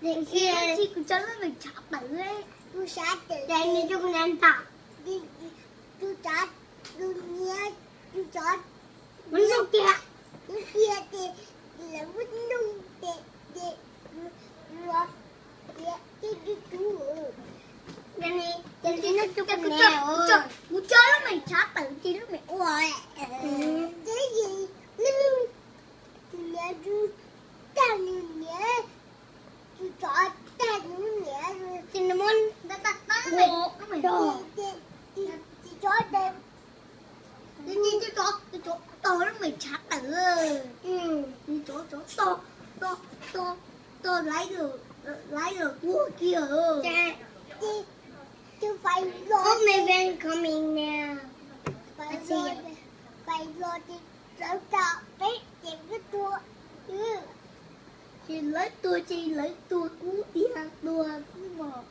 Ib txhis kuv tso lub mem tshav tawm, kuv xav tawm, ces nws coj kuv niam ntag. Kuv tsov, kuv niam, kuv tsov, muab nug kiag, nug kiag ces lawv muab nug ces, ces kuv, kuv, ces kuv, ces kuv, ces kuv, kuv tso lub mem tshav tawm ces lub mem ua, ces, ces, tus niam, tus, tag nws niam, tus tsov tag nws niam, ces nws muab, ces, ces, ces tsov, ces, ces tsov, tsov tog lub mem tshav tawm, tsov, tsov tog, tog, tog, tog laiv lawm, laiv lawm tuag kiag. Ces, ces fais los, oh, maybe I'm coming now. Fais los, fais los ces lawv tau peb ces wb tuag. Ces lawv tuag ces lawv tuag kub tiag tuag xwb mog.